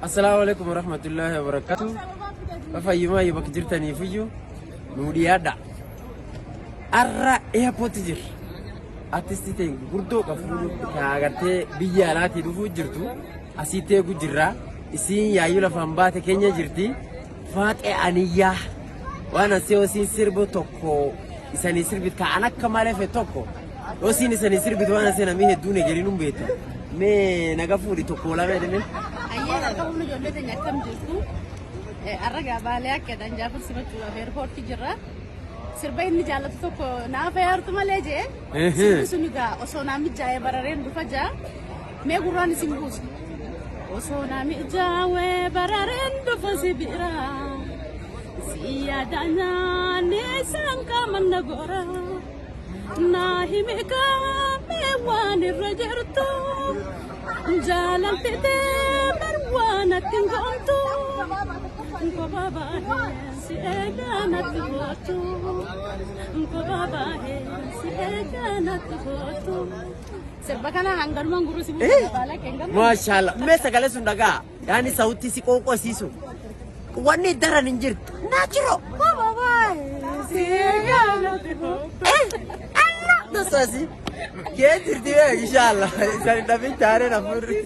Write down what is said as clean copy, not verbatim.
Assalaamu alaikum warahmatullahi wabarakatuh. Fayyumaa yoo bakka jirtaniifiyyuu nuu dhiyaadha. Arra airport jirra. Artistii ta'e gurguddoo qabu agartee biyya alaatii dhufuu jirtu asitti eegu jirra. Isiin yaayyuu lafaan baate keenya jirti. Faaxee aniyyaa waan asii osiin sirbu tokko isanii sirbit ka'an akka malee fe tokko osiin isanii sirbit waan asii namni hedduun egerin hin beektu. Mee naga fuudhi tokko lama jedhame. Ayyee harka humna ijoollee teenya akkam jirtu? Har'a gaabaalee akka jedhan Jaafar simachuudhaaf eerpoortii jirra. Sirba inni jaallatu tokko naaf yaartu malee jee. Sirbi sun egaa osoo naa mijaa'ee barareen dhufa jaa. Mee gurraan isin buusu. Osoo naa mijaa'ee barareen dhufa si bira. Si yaada nyaanni isaan qaaman na gora. Naa himi kaamee waan irra jirtu. Jaalalti tee bar waan atti hin goomtu. Kophaa baahee si eegaa natti kootu. Kophaa baahee si eegaa natti kootu. Sirba kana hanganumaan gurru si buusa baala kee hin. Maashaallah. Mee sagalee sun dhagaa. Yaani sauti si qoonqosiisu. Wanni daran hin jirtu. Natural. Allah dasasi. Kee jirti bee inshallah. Isaan dhabin taaree na furri.